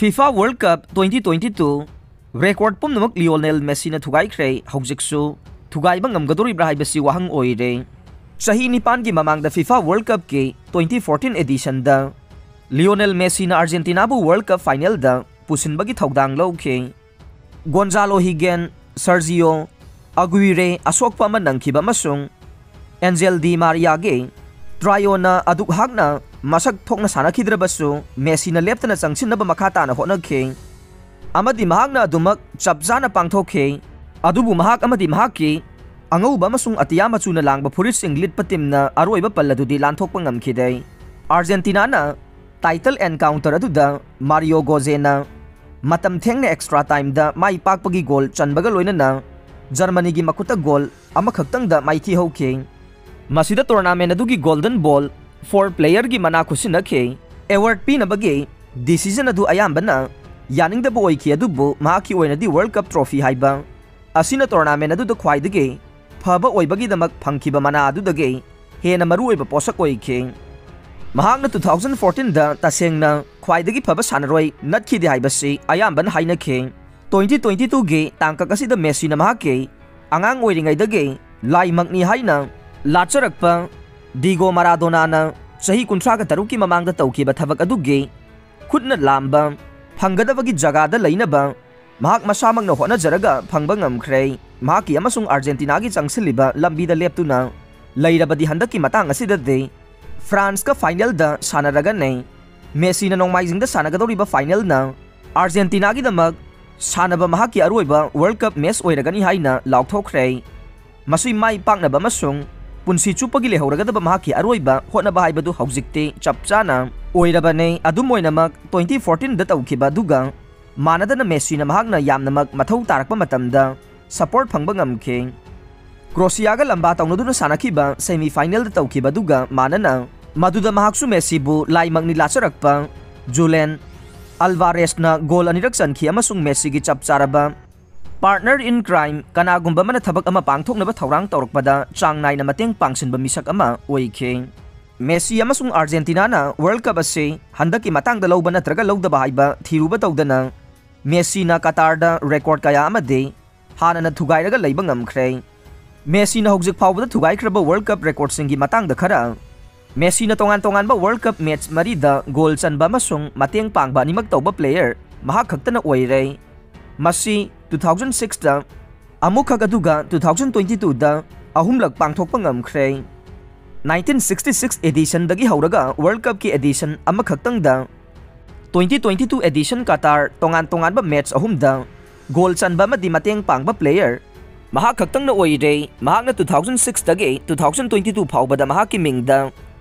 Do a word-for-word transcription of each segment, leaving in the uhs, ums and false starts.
FIFA World Cup twenty twenty-two record ꯄꯨꯝꯅꯃꯛ Lionel ꯃꯦꯁꯤꯅ ꯊꯨꯒꯥꯏꯈ꯭ꯔꯦ꯫ ꯍꯧꯖꯤꯛꯁꯨ ꯊꯨꯒꯥꯏꯕ ꯉꯝꯒꯗꯧꯔꯤꯕ꯭ꯔꯥ ꯍꯥꯏꯕꯁꯤ ꯋꯥꯍꯪ ꯑꯣꯏꯔꯦ꯫ ꯆꯍꯤ ꯅꯤꯄꯥꯟꯒꯤ ꯃꯃꯥꯡꯗ FIFA World Cupꯀꯤ twenty fourteen editionꯗ Lionel ꯃꯦꯁꯤꯅ ꯑꯥꯔꯖꯦꯟꯇꯤꯅꯥꯕꯨ World Cup finalꯗ ꯄꯨꯁꯤꯟꯕꯒꯤ ꯊꯧꯗꯥꯡ ꯂꯧꯈꯤ꯫ ꯒꯣꯟꯖꯥꯂꯣ ꯍꯤꯒꯦꯟ, ꯁꯔꯖꯤꯑꯣ ꯑꯒꯨꯏꯔꯦ ꯑꯁꯣꯛꯄ ꯑꯃ ꯅꯪꯈꯤꯕ ꯑꯃꯁꯨꯡ ꯑꯦꯟꯖꯦꯜ ꯗꯤ ꯃꯥꯔꯤꯌꯥꯒꯤ ꯇ꯭ꯔꯥꯏꯑꯣꯅ ꯑꯗꯨꯛ ꯍꯥꯛꯅ ꯃꯁꯛ ꯊꯣꯛꯅ ꯁꯥꯟꯅꯈꯤꯗ꯭ꯔꯕꯁꯨ, ꯃꯦꯁꯤꯅ ꯂꯦꯞꯇꯅ ꯆꯪꯁꯤꯟꯅꯕ ꯃꯈꯥ ꯇꯥꯅ ꯍꯣꯠꯅꯈꯤ ꯑꯃꯗꯤ ꯃꯍꯥꯛꯅ ꯑꯗꯨꯃꯛ ꯆꯞ ꯆꯥꯅ ꯄꯥꯡꯊꯣꯛꯈꯤ꯫ ꯑꯗꯨꯕꯨ ꯃꯍꯥꯛ ꯑꯃꯗꯤ ꯃꯍꯥꯛꯀꯤ ꯑꯉꯧꯕ ꯑꯃꯁꯨꯡ ꯑꯇꯤꯌꯥ ꯃꯆꯨꯅ ꯂꯥꯡꯕ ꯐꯨꯔꯤꯠꯁꯤꯡ ꯂꯤꯠꯄ ꯇꯤꯝꯅ ꯑꯔꯣꯏꯕ ꯄꯜ ꯑꯗꯨꯗꯤ ꯂꯥꯟꯊꯣꯛꯄ ꯉꯝꯈꯤꯗꯦ꯫ ꯑꯥꯔꯖꯦꯟꯇꯤꯅꯥꯅ title encounter ꯑꯗꯨꯗ ꯃꯥꯔꯤꯑꯣ ꯒꯣꯖꯦꯅ ꯃꯇꯝ ꯊꯦꯡꯅ extra timeꯗ ꯃꯥꯏ ꯄꯥꯛꯄꯒꯤ ꯒꯣꯜ ꯆꯟꯕꯒ ꯂꯣꯏꯅꯅ ꯖꯔꯃꯅꯤꯒꯤ ꯃꯈꯨꯠꯇ ꯒꯣꯜ ꯑꯃꯈꯛꯇꯪꯗ ꯃꯥꯏꯊꯤꯍꯧꯈꯤ꯫ ꯃꯁꯤꯗ tournament ꯑꯗꯨꯒꯤ Golden Ball for playerꯒꯤ ꯃꯅꯥ ꯈꯨꯠꯁꯤꯟꯅꯈꯤ꯫ Award ꯄꯤꯅꯕꯒꯤ decision ꯑꯗꯨ ꯑꯌꯥꯝꯕꯅ ꯌꯥꯅꯤꯡꯗꯕ ꯑꯣꯏꯈꯤ, ꯑꯗꯨꯕꯨ ꯃꯍꯥꯛꯀꯤ ꯑꯣꯏꯅꯗꯤ World Cup trophy ꯍꯥꯏꯕ ꯑꯁꯤꯅ tournament ꯑꯗꯨꯗ ꯈ꯭ꯋꯥꯏꯗꯒꯤ ꯐꯕ ꯑꯣꯏꯕꯒꯤꯗꯃꯛ ꯐꯪꯈꯤꯕ ꯃꯅꯥ ꯑꯗꯨꯗꯒꯤ ꯍꯦꯟꯅ ꯃꯔꯨꯑꯣꯏꯕ ꯄꯣꯠꯁꯛ ꯑꯣꯏꯈꯤ꯫ ꯃꯍꯥꯛꯅ two thousand fourteenꯗ ꯇꯁꯦꯡꯅ ꯈ꯭ꯋꯥꯏꯗꯒꯤ ꯐꯕ ꯁꯥꯟꯅꯔꯣꯏ ꯅꯠꯈꯤꯗꯦ ꯍꯥꯏꯕꯁꯤ ꯑꯌꯥꯝꯕꯅ ꯍꯥꯏꯅꯈꯤ꯫ Twenty twenty twoꯒꯤ ꯇꯥꯡꯀꯛ ꯑꯁꯤꯗ ꯃꯦꯁꯤꯅ ꯃꯍꯥꯛꯀꯤ ꯑꯉꯥꯡ ꯑꯣꯏꯔꯤꯉꯩꯗꯒꯤ ꯂꯥꯏꯃꯛꯅꯤ ꯍꯥꯏꯅ ꯂꯥꯠꯆꯔꯛꯄ ꯗꯤꯒꯣ ꯃꯥꯔꯥꯗꯣꯅꯥꯅ ꯆꯍꯤ ꯀꯨꯟꯊ꯭ꯔꯥꯒ ꯇꯔꯨꯛꯀꯤ ꯃꯃꯥꯡꯗ ꯇꯧꯈꯤꯕ ꯊꯕꯛ ꯑꯗꯨꯒꯤ ꯈꯨꯠꯅ ꯂꯥꯝꯕ ꯐꯪꯒꯗꯕꯒꯤ ꯖꯒꯥꯗ ꯂꯩꯅꯕ ꯃꯍꯥꯛ ꯃꯁꯥꯃꯛꯅ ꯍꯣꯠꯅꯖꯔꯒ ꯐꯪꯕ ꯉꯝꯈ꯭ꯔꯦ꯫ ꯃꯍꯥꯛꯀꯤ ꯑꯃꯁꯨꯡ ꯑꯥꯔꯖꯦꯟꯇꯤꯅꯥꯒꯤ ꯆꯪꯁꯤꯜꯂꯤꯕ ꯂꯝꯕꯤꯗ ꯂꯦꯞꯇꯨꯅ ꯂꯩꯔꯕꯗꯤ ꯍꯟꯗꯛꯀꯤ ꯃꯇꯥꯡ ꯑꯁꯤꯗꯗꯤ ꯐ꯭ꯔꯥꯟꯁꯀ finalꯗ ꯁꯥꯟꯅꯔꯒꯅꯤ꯫ ꯃꯦꯁꯤꯅ ꯅꯣꯡꯃꯥꯏꯖꯤꯡꯗ ꯁꯥꯟꯅꯒꯗꯧꯔꯤꯕ finalꯅ ꯑꯥꯔꯖꯦꯟꯇꯤꯅꯥꯒꯤꯗꯃꯛ ꯁꯥꯟꯅꯕ ꯃꯍꯥꯛꯀꯤ ꯑꯔꯣꯏꯕ World Cup match ꯑꯣꯏꯔꯒꯅꯤ ꯍꯥꯏꯅ ꯂꯥꯎꯊꯣꯛꯈ꯭ꯔꯦ꯫ ꯃꯁꯤ ꯃꯥꯏ ꯄꯥꯛꯅꯕ ꯑꯃꯁꯨꯡ ꯄꯨꯟꯁꯤ ꯆꯨꯞꯄꯒꯤ ꯂꯩꯍꯧꯔꯒꯗꯕ ꯃꯍꯥꯛꯀꯤ ꯑꯔꯣꯏꯕ ꯍꯣꯠꯅꯕ ꯍꯥꯏꯕꯗꯨ ꯍꯧꯖꯤꯛꯇꯤ ꯆꯞ ꯆꯥꯅ ꯑꯣꯏꯔꯕꯅꯤ꯫ ꯑꯗꯨꯝ ꯑꯣꯏꯅꯃꯛ, twenty fourteenꯗ ꯇꯧꯈꯤꯕ ꯑꯗꯨꯒ ꯃꯥꯟꯅꯗꯅ ꯃꯦꯁꯤꯅ ꯃꯍꯥꯛꯅ ꯌꯥꯝꯅꯃꯛ ꯃꯊꯧ ꯇꯥꯔꯛꯄ ꯃꯇꯝꯗ support ꯐꯪꯕ ꯉꯝꯈꯤ꯫ ꯀ꯭ꯔꯣꯁꯤꯌꯥꯒ ꯂꯝꯕꯥ ꯇꯧꯅꯗꯨꯅ ꯁꯥꯟꯅꯈꯤꯕ semi finalꯗ ꯇꯧꯈꯤꯕ ꯑꯗꯨꯒ ꯃꯥꯟꯅꯅ, ꯃꯗꯨꯗ ꯃꯍꯥꯛꯁꯨ ꯃꯦꯁꯤꯕꯨ ꯂꯥꯏꯃꯛꯅꯤ ꯂꯥꯠꯆꯔꯛꯄ ꯖꯨꯂꯦꯟ ꯑꯜꯚꯥꯔꯦꯁꯅ ꯒꯣꯜ ꯑꯅꯤꯔꯛ ꯆꯟꯈꯤ ꯑꯃꯁꯨꯡ ꯃꯦꯁꯤꯒꯤ ꯆꯞ ꯆꯥꯔꯕ partner in crime ꯀꯅꯥꯒꯨꯝꯕ ꯑꯃꯅ ꯊꯕꯛ ꯑꯃ ꯄꯥꯡꯊꯣꯛꯅꯕ ꯊꯧꯔꯥꯡ ꯇꯧꯔꯛꯄꯗ ꯆꯥꯡ ꯅꯥꯏꯅ ꯃꯇꯦꯡ ꯄꯥꯡꯁꯤꯟꯕ ꯃꯤꯁꯛ ꯑꯃ ꯑꯣꯏꯈꯤ꯫ ꯃꯦꯁꯤ ꯑꯃꯁꯨꯡ ꯑꯥꯔꯖꯦꯟꯇꯤꯅꯥꯅ ꯋꯥꯔꯜ ꯀꯞ ꯑꯁꯤ ꯍꯟꯗꯛꯀꯤ ꯃꯇꯥꯡꯗ ꯂꯧꯕ ꯅꯠꯇ꯭ꯔꯒ ꯂꯧꯗꯕ ꯍꯥꯏꯕ ꯊꯤꯔꯨꯕ ꯇꯧꯗꯅ, ꯃꯦꯁꯤꯅ ꯀꯇꯥꯔꯗ ꯔꯦꯀꯣꯔꯗ ꯀꯌꯥ ꯑꯃꯗꯤ ꯍꯥꯟꯅꯅ ꯊꯨꯒꯥꯏꯔꯒ ꯂꯩꯕ ꯉꯝꯈ꯭ꯔꯦ꯫ ꯃꯦꯁꯤꯅ ꯍꯧꯖꯤꯛ ꯐꯥꯎꯕꯗ ꯊꯨꯒꯥꯏꯈ꯭ꯔꯕ ꯋꯥꯔꯜ ꯀꯞ ꯔꯦꯀꯣꯔꯗꯁꯤꯡꯒꯤ ꯃꯇꯥꯡꯗ ꯈꯔ꯫ ꯃꯦꯁꯤꯅ ꯇꯣꯉꯥꯟ ꯇꯣꯉꯥꯟꯕ ꯋꯥꯔꯜ ꯀꯞ ꯃꯦꯠꯆ ꯃꯔꯤꯗ ꯒꯣꯜ ꯆꯟꯕ ꯑꯃꯁꯨꯡ ꯃꯇꯦꯡ ꯄꯥꯡꯕ ꯑꯅꯤꯃꯛ ꯇꯧꯕ ꯄ꯭ꯂꯦꯌꯔ ꯃꯍꯥꯛ ꯈꯛꯇꯅ ꯑꯣꯏꯔꯦ꯫ ꯃꯁꯤ ꯇꯨ ꯊꯥꯎꯖꯟ ꯁꯤꯛꯁꯇ ꯑꯃꯨꯛꯈꯛ, ꯑꯗꯨꯒ ꯇꯨ ꯊꯥꯎꯖꯟ ꯇ꯭ꯋꯦꯟꯇꯤ ꯇꯨꯗ ꯑꯍꯨꯝꯂꯛ ꯄꯥꯡꯊꯣꯛꯄ ꯉꯝꯈ꯭ꯔꯦ꯫ ꯅꯥꯏꯟꯇꯤꯟ ꯁꯤꯛꯁꯇꯤ ꯁꯤꯛꯁ ꯑꯦꯗꯤꯁꯟꯗꯒꯤ ꯍꯧꯔꯒ ꯋꯥꯔꯜ ꯀꯞꯀꯤ ꯑꯦꯗꯤꯁꯟ ꯑꯃꯈꯛꯇꯪꯗ, twenty twenty two edition Qatar ꯇꯣꯉꯥꯟ ꯇꯣꯉꯥꯟꯕ ꯃꯦꯠꯆ ꯑꯍꯨꯝꯗ ꯒꯣꯜ ꯆꯟꯕ ꯑꯃꯗꯤ ꯃꯇꯦꯡ ꯄꯥꯡꯕ ꯄ꯭ꯂꯦꯌꯔ ꯃꯍꯥꯛ ꯈꯛꯇꯪꯅ ꯑꯣꯏꯔꯦ꯫ ꯃꯍꯥꯛꯅ ꯇꯨ ꯊꯥꯎꯖꯟ ꯁꯤꯛꯁꯇꯒꯤ ꯇꯨ ꯊꯥꯎꯖꯟ ꯇ꯭ꯋꯦꯟꯇꯤ ꯇꯨ ꯐꯥꯎꯕꯗ ꯃꯍꯥꯛꯀꯤ ꯃꯤꯡꯗ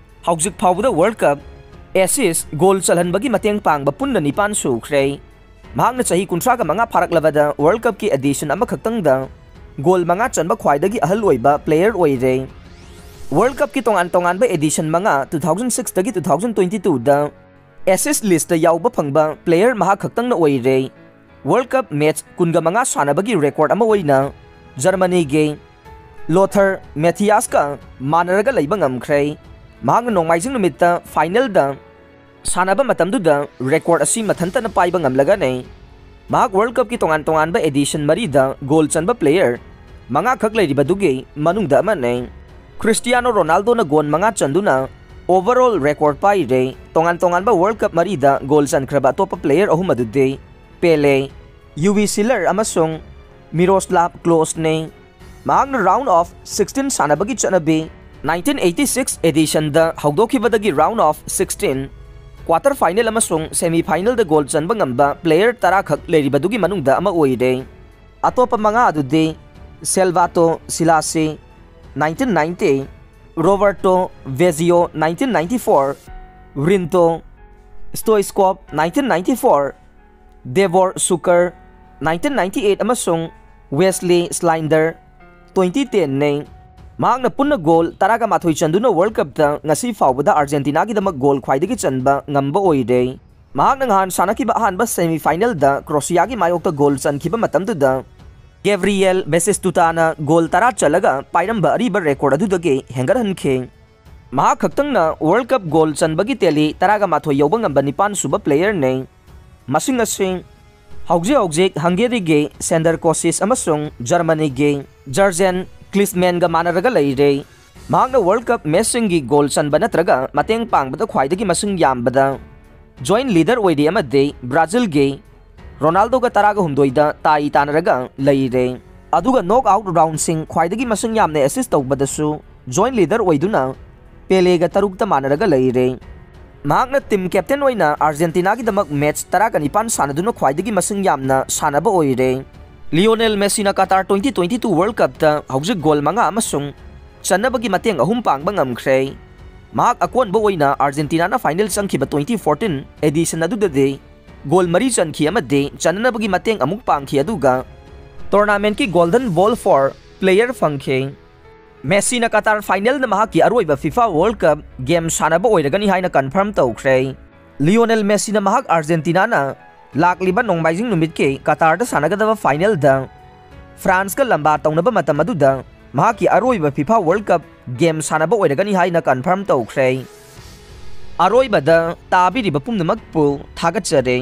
ꯍꯧꯖꯤꯛ ꯐꯥꯎꯕꯗ ꯋꯥꯔꯜ ꯀꯞ ꯑꯦꯁꯤꯁ, ꯒꯣꯜ ꯆꯜꯍꯟꯕꯒꯤ ꯃꯇꯦꯡ ꯄꯥꯡꯕ ꯄꯨꯟꯅ ꯅꯤꯄꯥꯟ ꯁꯨꯈ꯭ꯔꯦ꯫ ꯃꯍꯥꯛꯅ ꯆꯍꯤ ꯀꯨꯟꯊ꯭ꯔꯥꯒ ꯃꯉꯥ ꯐꯥꯔꯛꯂꯕꯗ ꯋꯥꯔꯜ ꯀꯞꯀꯤ ꯑꯦꯗꯤꯁꯟ ꯑꯃꯈꯛꯇꯪꯗ ꯒꯣꯜ ꯃꯉꯥ ꯆꯟꯕ ꯈ꯭ꯋꯥꯏꯗꯒꯤ ꯑꯍꯜ ꯑꯣꯏꯕ ꯄ꯭ꯂꯦꯌꯔ ꯑꯣꯏꯔꯦ꯫ ꯋꯥꯔꯜ ꯀꯞꯀꯤ ꯇꯣꯉꯥꯟ ꯇꯣꯉꯥꯟꯕ ꯑꯦꯗꯤꯁꯟ ꯃꯉꯥ, ꯇꯨ ꯊꯥꯎꯖꯟ ꯁꯤꯛꯁꯇꯒꯤ ꯇꯨ ꯊꯥꯎꯖꯟ ꯇ꯭ꯋꯦꯟꯇꯤ ꯇꯨꯗ ꯑꯦꯁꯤꯁ ꯂꯤꯁꯇ ꯌꯥꯎꯕ ꯐꯪꯕ ꯄ꯭ꯂꯦꯌꯔ ꯃꯍꯥꯛ ꯈꯛꯇꯪꯅ ꯑꯣꯏꯔꯦ꯫ ꯋꯥꯔꯜ ꯀꯞ ꯃꯦꯠꯆ ꯀꯨꯟꯒ ꯃꯉꯥ ꯁꯥꯟꯅꯕꯒꯤ ꯔꯦꯀꯣꯔꯗ ꯑꯃ ꯑꯣꯏꯅ ꯖꯔꯃꯅꯤꯒꯤ ꯂꯣꯊꯔ ꯃꯦꯊꯤꯌꯥꯁꯀ ꯃꯥꯟꯅꯔꯒ ꯂꯩꯕ ꯉꯝꯈ꯭ꯔꯦ꯫ ꯃꯍꯥꯛꯅ ꯅꯣꯡꯃꯥꯏꯖꯤꯡ ꯅꯨꯃꯤꯠꯇ ꯐꯥꯏꯅꯦꯜꯗ ꯁꯥꯟꯅꯕ ꯃꯇꯝꯗꯨꯗ ꯔꯦꯀꯣꯔꯗ ꯑꯁꯤ ꯃꯊꯟꯇꯅ ꯄꯥꯏꯕ ꯉꯝꯂꯒꯅꯤ꯫ ꯃꯍꯥꯛ ꯋꯥꯔꯜ ꯀꯞꯀꯤ ꯇꯣꯉꯥꯟ ꯇꯣꯉꯥꯟꯕ ꯑꯦꯗꯤꯁꯟ ꯃꯔꯤꯗ ꯒꯣꯜ ꯆꯟꯕ ꯄ꯭ꯂꯦꯌꯔ ꯃꯉꯥꯈꯛ ꯂꯩꯔꯤꯕꯗꯨꯒꯤ ꯃꯅꯨꯡꯗ ꯑꯃꯅꯤ꯫ ꯈ꯭ꯔꯤꯁꯇꯤꯌꯥꯅꯣ ꯔꯣꯅꯥꯜꯗꯣꯅ ꯒꯣꯜ ꯃꯉꯥ ꯆꯟꯗꯨꯅ ꯑꯣꯚꯔꯑꯣꯜ ꯔꯦꯀꯣꯔꯗ ꯄꯥꯏꯔꯦ꯫ ꯇꯣꯉꯥꯟ ꯇꯣꯉꯥꯟꯕ ꯋꯥꯔꯜ ꯀꯞ ꯃꯔꯤꯗ ꯒꯣꯜ ꯆꯟꯈ꯭ꯔꯕ ꯑꯇꯣꯞꯄ ꯄ꯭ꯂꯦꯌꯔ ꯑꯍꯨꯝ ꯑꯗꯨꯗꯤ ꯄꯦꯂꯦ, ꯌꯨꯚꯤ ꯁꯤꯂꯔ ꯑꯃꯁꯨꯡ ꯃꯤꯔꯣꯁꯂꯥꯚ ꯀ꯭ꯂꯣꯁꯅꯤ꯫ ꯃꯍꯥꯛꯅ ꯔꯥꯎꯟ ꯑꯣꯐ ꯁꯤꯛꯁꯇꯤꯟ ꯁꯥꯟꯅꯕꯒꯤ ꯆꯠꯅꯕꯤ ꯅꯥꯏꯟꯇꯤꯟ ꯑꯩꯠꯇꯤ ꯁꯤꯛꯁ ꯑꯦꯗꯤꯁꯟꯗ ꯍꯧꯗꯣꯛꯈꯤꯕꯗꯒꯤ round of sixteen, quarter final ꯑꯃꯁꯨꯡ ꯁꯦꯃꯤ ꯐꯥꯏꯅꯦꯜꯗ ꯒꯣꯜ ꯆꯟꯕ ꯉꯝꯕ ꯄ꯭ꯂꯦꯌꯔ ꯇꯔꯥꯈꯛ ꯂꯩꯔꯤꯕꯗꯨꯒꯤ ꯃꯅꯨꯡꯗ ꯑꯃ ꯑꯣꯏꯔꯦ꯫ ꯑꯇꯣꯞꯄ ꯃꯉꯥ ꯑꯗꯨꯗꯤ Salvatore Schillaci, nineteen ninety, Roberto ꯚꯦꯖꯤꯌꯣ, nineteen ninety four, Hristo Stoichkov, nineteen ninety four, Davor Suker, nineteen ninety eight, ꯑꯃꯁꯨꯡ ꯋꯦꯁꯂꯤ ꯁ꯭ꯂꯥꯏꯟꯗꯔ, ꯇ꯭ꯋꯦꯟꯇꯤ ꯇꯦꯟꯅꯤ꯫ ꯃꯍꯥꯛꯅ ꯄꯨꯟꯅ ꯒꯣꯜ ꯇꯔꯥꯒ ꯃꯥꯊꯣꯏ ꯆꯟꯗꯨꯅ ꯋꯥꯔꯜ ꯀꯞꯇ ꯉꯁꯤ ꯐꯥꯎꯕꯗ ꯑꯥꯔꯖꯦꯟꯇꯤꯅꯥꯒꯤꯗꯃꯛ ꯒꯣꯜ ꯈ꯭ꯋꯥꯏꯗꯒꯤ ꯆꯟꯕ ꯉꯝꯕ ꯑꯣꯏꯔꯦ꯫ ꯃꯍꯥꯛꯅ ꯅꯍꯥꯟ ꯁꯥꯟꯅꯈꯤꯕ ꯑꯍꯥꯟꯕ ꯁꯦꯃꯤ ꯐꯥꯏꯅꯦꯜꯗ ꯀ꯭ꯔꯣꯁꯤꯌꯥꯒꯤ ꯃꯥꯌꯣꯛꯇ ꯒꯣꯜ ꯆꯟꯈꯤꯕ ꯃꯇꯝꯗꯨꯗ ꯒꯦꯕ꯭ꯔꯤꯌꯦꯜ ꯕꯦꯁꯤꯁꯇꯨꯇꯥꯅ ꯒꯣꯜ ꯇꯔꯥ ꯆꯜꯂꯒ ꯄꯥꯏꯔꯝꯕ ꯑꯔꯤꯕ ꯔꯦꯀꯣꯔꯗ ꯑꯗꯨꯗꯒꯤ ꯍꯦꯟꯒꯠꯍꯟꯈꯤ꯫ ꯃꯍꯥꯛ ꯈꯛꯇꯪꯅ World Cup goal ꯆꯟꯕꯒꯤ tally ꯇꯔꯥꯒ ꯃꯥꯊꯣꯏ ꯌꯧꯕ ꯉꯝꯕ ꯅꯤꯄꯥꯟ ꯁꯨꯕ playerꯅꯤ꯫ ꯃꯁꯤꯡ ꯑꯁꯤ ꯍꯧꯖꯤꯛ ꯍꯧꯖꯤꯛ Hungaryꯒꯤ Sandor Kocsis ꯑꯃꯁꯨꯡ Germanyꯒꯤ Jurgen Klinsmannꯒ ꯃꯥꯟꯅꯔꯒ ꯂꯩꯔꯦ꯫ ꯃꯍꯥꯛꯅ World Cup matchꯁꯤꯡꯒꯤ goal ꯆꯟꯕ ꯅꯠꯇ꯭ꯔꯒ ꯃꯇꯦꯡ ꯄꯥꯡꯕꯗ ꯈ꯭ꯋꯥꯏꯗꯒꯤ ꯃꯁꯤꯡ ꯌꯥꯝꯕꯗ joint leader ꯑꯣꯏꯔꯤ ꯑꯃꯗꯤ Brazilꯒꯤ Ronaldoꯒ ꯇꯔꯥꯒ ꯍꯨꯝꯗꯣꯏꯗ ꯇꯥꯏ ꯇꯥꯟꯅꯔꯒ ꯂꯩꯔꯦ꯫ ꯑꯗꯨꯒ knock out roundꯁꯤꯡ ꯈ꯭ꯋꯥꯏꯗꯒꯤ ꯃꯁꯤꯡ ꯌꯥꯝꯅ assist ꯇꯧꯕꯗꯁꯨ joint leader ꯑꯣꯏꯗꯨꯅ Peleꯒ ꯇꯔꯨꯛꯇ ꯃꯥꯟꯅꯔꯒ ꯂꯩꯔꯦ꯫ ꯃꯍꯥꯛꯅ team captain ꯑꯣꯏꯅ Argentinaꯒꯤꯗꯃꯛ match ꯇꯔꯥꯒ ꯅꯤꯄꯥꯟ ꯁꯥꯟꯅꯗꯨꯅ ꯈ꯭ꯋꯥꯏꯗꯒꯤ ꯃꯁꯤꯡ ꯌꯥꯝꯅ ꯁꯥꯟꯅꯕ ꯑꯣꯏꯔꯦ꯫ Lionel Messiꯅ Qatar twenty twenty-two World Cupꯇ ꯍꯧꯖꯤꯛ goal ꯃꯉꯥ ꯑꯃꯁꯨꯡ ꯆꯟꯅꯕꯒꯤ ꯃꯇꯦꯡ ꯑꯍꯨꯝ ꯄꯥꯡꯕ ꯉꯝꯈ꯭ꯔꯦ꯫ ꯃꯍꯥꯛ ꯑꯀꯣꯟꯕ ꯑꯣꯏꯅ Argentinaꯅ final ꯆꯪꯈꯤꯕ twenty fourteen edition ꯑꯗꯨꯗꯗꯤ goal ꯃꯔꯤ ꯆꯟꯈꯤ ꯑꯃꯗꯤ ꯆꯟꯅꯅꯕꯒꯤ ꯃꯇꯦꯡ ꯑꯃꯨꯛ ꯄꯥꯡꯈꯤ, ꯑꯗꯨꯒ tournamentꯀꯤ Golden Ball for Player ꯐꯪꯈꯤ꯫ Messiꯅ Qatar finalꯅ ꯃꯍꯥꯛꯀꯤ ꯑꯔꯣꯏꯕ FIFA World Cup game ꯁꯥꯟꯅꯕ ꯑꯣꯏꯔꯒꯅꯤ ꯍꯥꯏꯅ confirm ꯇꯧꯈ꯭ꯔꯦ꯫ Lionel Messiꯅ ꯃꯍꯥꯛ Argentinaꯅ ꯂꯥꯛꯂꯤꯕ ꯅꯣꯡꯃꯥꯏꯖꯤꯡ ꯅꯨꯃꯤꯠꯀꯤ Qatarꯗ ꯁꯥꯟꯅꯒꯗꯕ finalꯗ Franceꯀ ꯂꯝꯕꯥ ꯇꯧꯅꯕ ꯃꯇꯝ ꯑꯗꯨꯗ ꯃꯍꯥꯛꯀꯤ ꯑꯔꯣꯏꯕ FIFA World Cup game ꯁꯥꯟꯅꯕ ꯑꯣꯏꯔꯒꯅꯤ ꯍꯥꯏꯅ confirm ꯇꯧꯈ꯭ꯔꯦ꯫ ꯑꯔꯣꯏꯕꯗ ꯇꯥꯕꯤꯔꯤꯕ ꯄꯨꯝꯅꯃꯛꯄꯨ ꯊꯥꯒꯠꯆꯔꯤ꯫